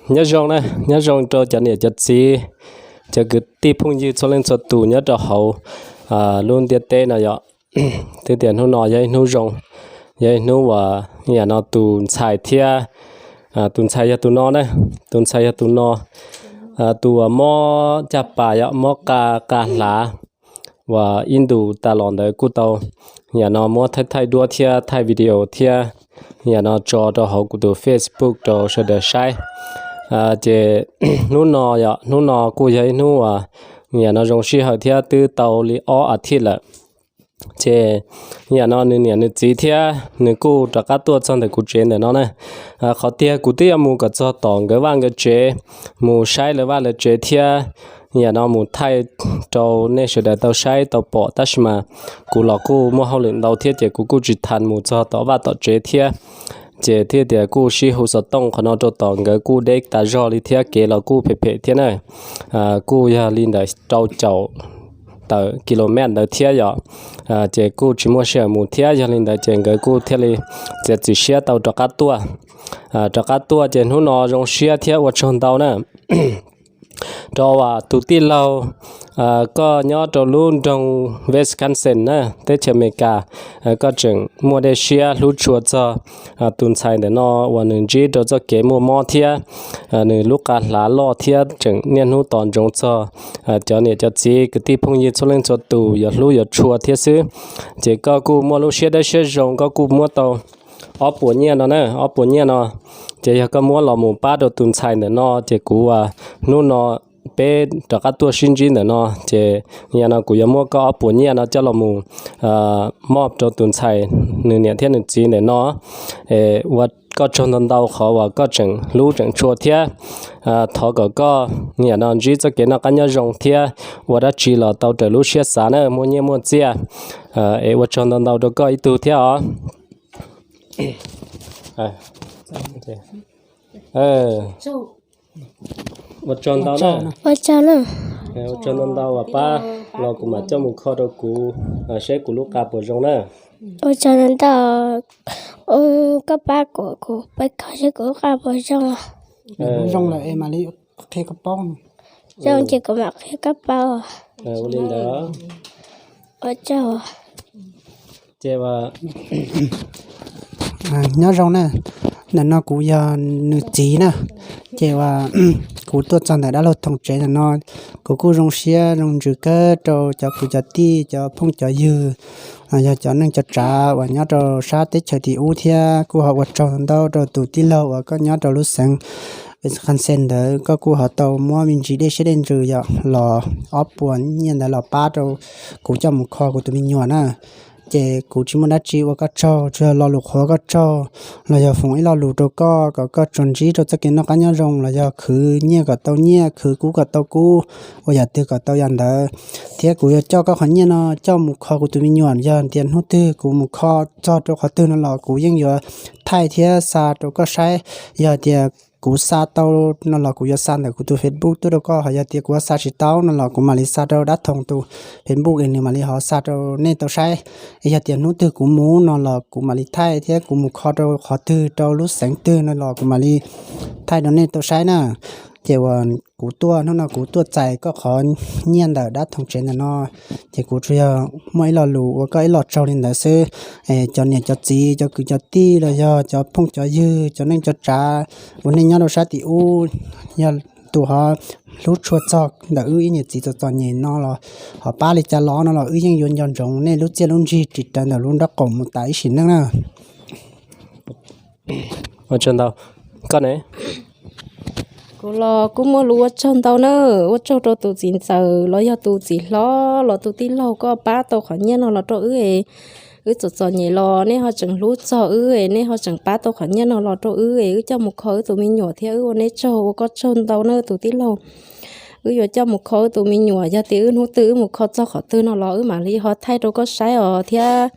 Nyob zoo na, nyob zoo rau cov niam cov txiv, cov kwv tij phooj ywg txhua leej txhua tus nyob rau hauv lub ntiaj teb no yom. Twb tias hnub no yog ib hnub zoo, yog ib hnub uas yam no tus ntxhais thiab, tus ntxhais yog tus no na, tus ntxhais yog tus no, tus uas mob caj pas yom, mob qa qa hlav, uas ib ntus tas los ntawd kuj tau yam no muab thaij thaij duab thiab thaij video thiab yam no tso rau hauv kuv tus Facebook rau sawv daws saib. Ces hnub no yom, hnub no kuj yog ib hnub uas yam no zoo sij hawm thiab twb tau li ob as thiv lawm. Ces yam no nws niam nws txiv thiab nws kuj rov qab tuaj txog ntawm kuv tsev ntawm no na. Qhov tiag kuv twb yuav mus kom txog tom nkawd vaj nkawd tsev, mus saib lawv vaj lawv tsev thiab yam no mus thaij rau nej sawv daws tau saib tau pom, tab sis mas kuv los kuj muaj hauj lwm ntau thiab ces kuv kuj tsis tas mus txog tom vaj tom tsev thiab. Ces thiaj tias kuj sib hu xov tooj qhov no rau tom nkawd kuj deb tas zog li thiab kev los kuj phem phem thiab na. Kuj yog li ntawm rau caum tawm kilomev ntawd thiab yom. Ces kuj tsis muaj sij hawm mus thiab, yog li ntawd ces nkawd kuj thiaj li txiav txim siab tau rov qab tuaj. Rov qab tuaj ces hnub no zoo siab thiab ua tsaug ntau na. Rau tus tij laug, koj nyob rau lub nroog Wisconsin na, teb chaws Amelikas, koj tseem muaj dej siab hlub tshua txog tus ntxhais ntawm no uas nws ntsib rau txoj kev muaj mob thiab nws lub qa hlav loj thiab tseem niaj hnub tos ntsoov txog cov niam cov txiv kwv tij phooj ywg txhua leej txhua tus yuav hlub yuav tshua thiab xwb. Ces koj kuj muaj lub siab dawb siab zoo, koj kuj muab tau ob puas nyiaj no na, ob puas nyiaj no. Ces yog koj muab los mus pab rau tus ntxhais ntawm no ces kuv hnub no peb rov qab tuaj sib ntsib ntawm no ces yam no kuv yuav muab koj ob puas nyiaj no coj los mus mob rau tus ntxhais nws niam thiab nws txiv ntawm no. Ua koj tsaug ntau ntau qhov uas koj tseem hlub tseem tshua thiab thov kom koj yam no ntsib txoj kev noj qab nyob zoo thiab ua dab tsi los tau raws lub siab xav na, muaj nyiaj muaj txiaj. Es ua tsaug ntau ntau rau koj ib tug thiab os. Ua tsaug ntau na. Ua tsaug ntau ntau uas pab los kuv mam coj mus kho rau kuv saib kuv lub qa puas zoo na. Ua tsaug ntau ntau, koj pab kuv, kuv pab kho saib kuv lub qa puas zoo. Zoo lawm es mam li qhia koj paub. Zoo ces kuv mam qhia koj paub. Ua li ntawd. Ua tsaug. Ces nyob zoo na, ntawm no kuv yog nws txiv na. Ces uas kuv tuaj txog ntawm dab laug Thoom tsev ntawm no, kuv kuj zoo siab zoo ntsws kawg rau cov kwv cov tij, cov phooj cov ywg, yog cov neej cov tsav uas nyob rau sab teb chaws tim ub thiab kuj ho ua tsaug ntau rau tus tij laug uas koj nyob rau lub xeev Wisconsin ntawd, koj kuj ho tau muab me ntsis dej siab dej ntsws yom, los ob puas nyiaj ntawd los pab rau kuv coj mus kho kuv tus me nyuam na. Ces kuv tsis muaj dab tsi ua koj tsaug, tsuas yog lo lus qhuas koj tsaug, los yog foom ib lo lus rau koj kom koj tsuas ntsib rau txoj kev noj qab nyob zoo, los yog khwv nyiaj kom tau nyiaj, khwv kub kom tau kub, ua yam twg kom tau yam ntawd. Thiab kuv yuav coj koj qhov nyiaj no coj mus kho kuv tus me nyuam, yog tias hnub twg kuv mus kho txog rau qhov twg no los kuv yeej yuav thaij thiab xa rau koj saib. Yog tias kuv xa tau no los kuv yuav xa ntawm kuv tus Facebook tuaj rau koj, ho yog tias kuv xa tsis tau no los kuv mam li xa rau dab Thoom tus Facebook es nws mam li ho xa rau nej tau saib. Yog tias hnub twg kuv mus no los kuv mam li thaij thiab kuv mus kho rau qhov twg rau lub xeev twg no los kuv mam li thaij rau nej tau saib na. Ces uas kuv tuaj hnub no kuv tuaj txais koj qhov nyiaj ntawm dab Thoom tsev ntawm no, ces kuv tsuas yog muaj ib lo lus ua koj ib lo tsaug li ntawd xwb. Cov niam cov txiv, cov kwv cov tij los yog cov phooj cov ywg, cov neej cov tsav uas nej nyob rau sab tim ub, yog tus ho hlub tshua txog ntawm wb ib niam txiv txom txom nyem no los ho pab li cas los no los wb yeej yuav nco ntsoov nej lub txiaj lub ntsig ris rawv ntawm lub nraub qaum mus tas ib sim neej na. Ua tsaug ntau. Koj ne? Kuv los kuj muaj lus ua tsaug ntau na, ua tsaug rau tus txiv ntxawm los yog tus txiv hlob los tus tij laug koj pab tau qhov nyiaj no los rau wb es, wb txom txom nyem los nej ho tseem hlub txog wb es nej ho tseem pab tau qhov nyiaj no los rau wb es wb coj mus kho wb tus me nyuam thiab wb ua neb tsaug, ua koj tsaug ntau na tus tij laug. Wb yuav coj mus kho wb tus me nyuam, yog tias wb hnub twg wb mus kho txog qhov twg no los wb mam li ho thaij rau koj saib os thiab.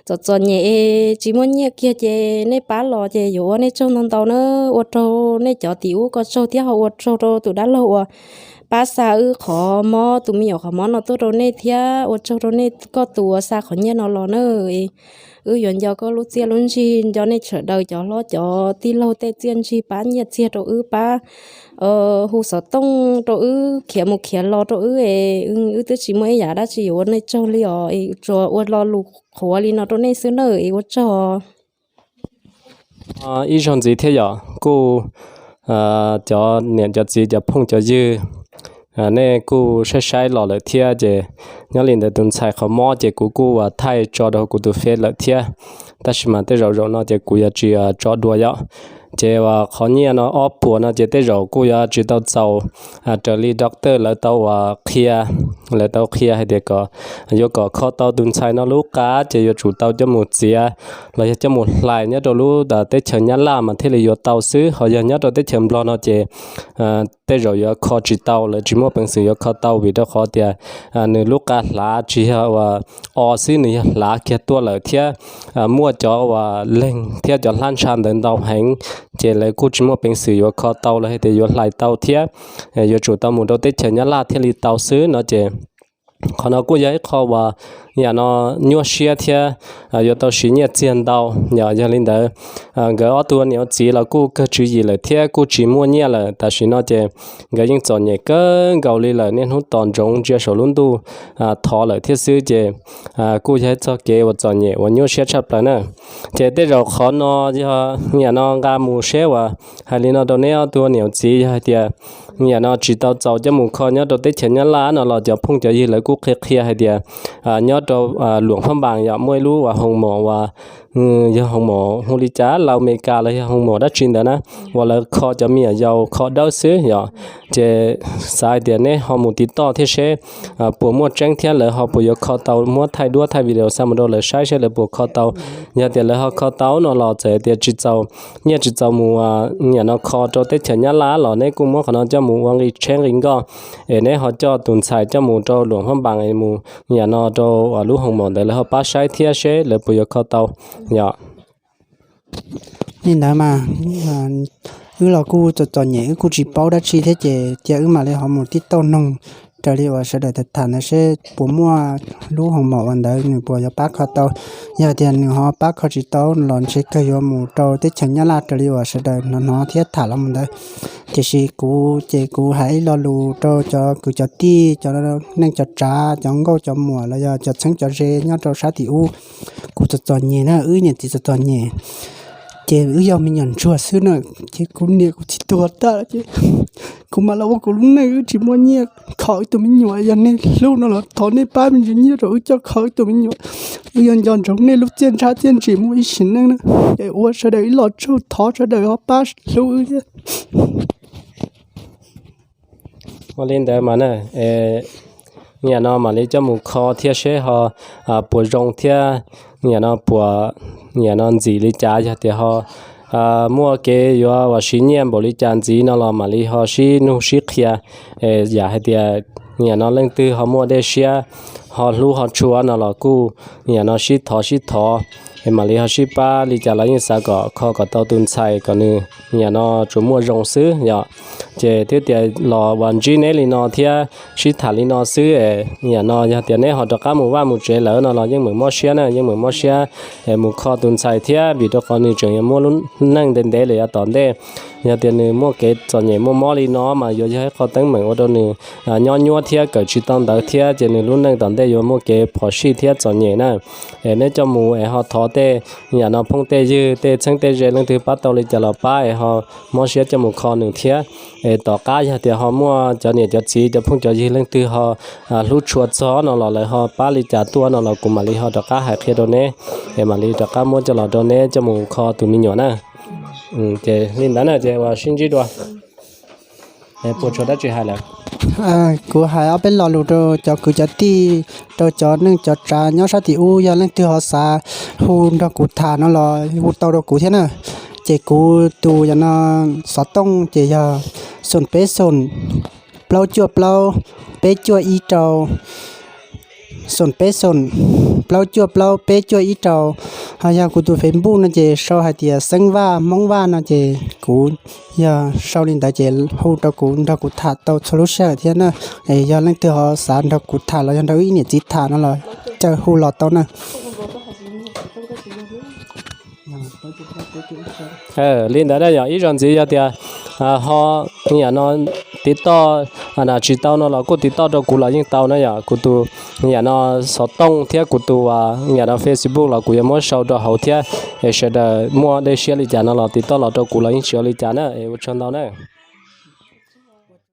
Txom txom nyem es tsis muaj nyiaj kiag ces nej pab los ces yuav ua nej tsaug ntau ntau na. Ua rau nej cov tim ub koj tsaug thiab ho ua tsaug rau tus dab laug uas pab xa wb qhov mob, tus me nyuam qhov mob no tuaj rau nej thiab ua tsaug rau nej koj tus uas xa qhov nyiaj no los na. wb yuav nco koj lub txiaj lub ntsig, nco nej sawv daws cov hlob cov tij laug tej txiaj ntsig pab nyiaj txiag rau wb, pab hu xov tooj rau wb, khiav mus khiav los rau wb es wb twb tsis muaj ib yam dab tsi yuav ua nej tsaug li os, es tsuas ua lo lus qhuav li no rau nej xwb na, es ua tsaug. Ib zaug ntxiv thiab yom, kuj cov niam cov txiv cov phooj cov ywg, nej kuj saib saib los lawm thiab ces nyob li ntawd tus ntxhais qhov mob ces kuv kuj uas thaij tso rau kuv tus Face lawm thiab, tab sis mas tej zaum zaum no ces kuv yuav tsis tso dua yom. Ces uas qhov nyiaj no ob puas no ces tej zaum kuj yuav tsis tau txaus raws li doctor lawv tau uas qhia, lawv tau qhia hais tias kom yuav kom kho tau tus ntxhais no lub qa ces yuav tsum tau coj mus txiav los yog coj mus hlais nyob rau lub teb chaws Nyab Laj mas thiaj li yuav tau xwb, ho yog nyob rau teb chaws Nplog no ces tej zaum yuav kho tsis tau, lawv tsis muaj peev xwm yuav kho tau vim rau qhov tias nws lub qa hlav tsis yog uas o xwb, nws yog hlav kiag tuaj lawm thiab muaj cov uas leeg thiab cov hlab ntsha ntawd ntau heev, ces lawv kuj tsis muaj peev xwm yuav kho tau los hais tias yuav hlais tau thiab, yuav tsum tau mus rau teb chaws Nyab Laj thiaj li tau xwb no ces qhov no kuj yog ib qho uas yam no nyuaj siab thiab yuav tau siv nyiaj txiag ntau. Yog li ntawd nkawd ob tug niam txiv los kuj kawg tswv yim lawm thiab kuj tsis muaj nyiaj lawm, tam sim no ces nkawd yeej txom nyem kawg nkaus li lawm, niaj hnub tos ntsoov ntsia saum lub ntuj thov lawm thiab xwb ces kuj yog ib txoj kev uas txom nyem uas nyuaj siab tshaj plaws na. Ces tej zaum qhov no yog yam no nqa mus seb uas hais li no rau neb ob tug niam txiv, yog hais tias yam no tsis tau txaus coj mus kho nyob rau teb chaws Nyab Laj no los cov phooj cov ywg lawv kuj qhia qhia hais tias nyob rau Luam Phab Npas yom, muaj ib lub uas hoo mom uas yog hoo mom hu li cas, Laus Amelikas los yog hoo mom dab tsi ntawd na, uas lawv kho cov me nyuam yaus kho dawb xwb yom. Ces xav hais tias neb ho mus tiv toj thiab seb puas muaj tseeb thiab lawv ho puas yuav kho tau, muab thaij duab thaij video xa mus rau lawv saib seb lawv puas kho tau. Yog tias lawv ho kho tau no los txawm tias tsis txaus nyiaj tsis txaus mus yam no kho rau teb chaws Nyab Laj los neb kuj muab qhov no coj mus ua nqi tsheb nqi nkoj es neb ho coj tus ntxhais coj mus rau Luam Phab Npas mus yam no rau lub hoo mom ntawd lawv ho pab saib thiab seb lawv puas yuav kho tau yom. Li ntawd mas wb los kuj txom txom nyem, wb kuj tsis paub dab tsi thiab ces cia wb mam li ho mus tiv toj noog raws li uas sawv daws tham tham ntawd seb puas muaj lub hoo mom uas ntawd nws puas yuav pab kho tau. Yog tias nws ho pab kho tsis tau los ntshe kawg yuav mus rau teb chaws Nyab Laj raws li uas sawv daws hnov hnov thiab tham los mus ntawd. Tiam sis kuv ces kuv hais ib lo lus rau cov kwv cov tij, cov neej cov tsav, cov nkauj cov muam los yog cov txheeb cov ze nyob rau sab tim ub. Kuv txom txom nyem na, wb niam txiv txom txom nyem, ces wb yog me nyuam ntsuag xwb na. Ces kuv niam kuv txiv tuag tag ces kuv mam los ua kuv lub neej, wb tsis muaj nyiaj kho wb tus me nyuam. Yog nej hlub no los thov nej pab me ntsis nyiaj rau wb coj kho wb tus me nyuam. Wb yuav nco ntsoov nej lub txiaj ntsha txiaj ntsig mus ib sim neej na. Es ua sawv daws ib lo tsaug, thov sawv daws ho pab hlub wb thiab. Ua li ntawd mas na, niam no mam li coj mus kho thiab seb ho puas zoo thiab niam no puas, niam no ntxim li cas, yog tias ho muaj kev yuav uas siv nyiaj npaum li cas ntxiv no los mam li ho sib nug sib qhia. Yam hais tias niam no leej twg ho muaj dej siab ho hlub ho tshua no los kuj niam no sib thov sib thov es mam li ho sib pab li cas los yeej xav kom kho kom tau tus ntxhais kom nws niam no tsuas muaj zoo xwb yom. Ces thiab tias los uas ntsib neb li no thiab sib tham li no xwb, niam no yog tias neb ho rov qab mus vaj mus tsev lawm no los yeej meem mob siab na, yeej meem mob siab es mus kho tus ntxhais thiab vim rau qhov nws tseem yuav muaj lub neej ntev ntev li yav tom ntej. Yog tias nws muaj kev txom nyem muaj mob li no mas yuav yog ib qho teeb meem ua rau nws nyob nyuaj thiab kawm tsis tau ntawv thiab ces nws lub neej tom ntej yuav muaj kev phom sij thiab txom nyem na. Es neb coj mus es ho thov tej yam no phooj tej ywg tej txheeb tej ze leej twg pab tau li cas los pab es ho mob siab coj mus kho nws thiab. Es tom qab yog tias ho muaj cov niam cov txiv cov phooj cov ywg leej twg ho hlub tshua txog no los lawv ho pab li cas tuaj no los kuv mam li ho rov qab hais qhia rau neb, es mam li rov qab muab coj los rau neb coj mus kho tus me nyuam na. Ces li ntawd na ces uas sib ntsib dua. Puas tshuav dab tsi hais lawm? Kuv hais ob peb lo lus rau cov kwv cov tij, rau cov neej cov tsav nyob sab tim ub, yog leej twg ho xav hu nrog kuv tham no los hu tau rau kuv thiab na. Ces kuv tus yam no xov tooj ces yog xoom peb xoom plaub cuaj plaub peb cuaj ib rau, xoom peb xoom plaub cuaj plaub peb cuaj ib rau. Ho yog kuv tus Facebook no ces sau hais tias Xeeb Vaj Hmoob Vaj no ces kuv yog sau li ntawd ces hu rau kuv nrog kuv tham tau txhua lub sij hawm thiab na. Es yog leej twg ho xav nrog kuv tham los yog nrog wb ib niam txiv tham no los caw hu los tau na. Li ntawd na yog ib zaug ntxiv yog tias ho yam no tiv toj tsis tau no los kuj tiv toj rau kuv los yeej tau na yom. Kuv tus yam no xov tooj thiab kuv tus yam no Facebook los kuv yuav muab sau rau hauv thiab. Es sawv daws muaj dej siab li cas no los tiv toj los rau kuv los yeej tsis ua li cas na. Es ua tsaug ntau na.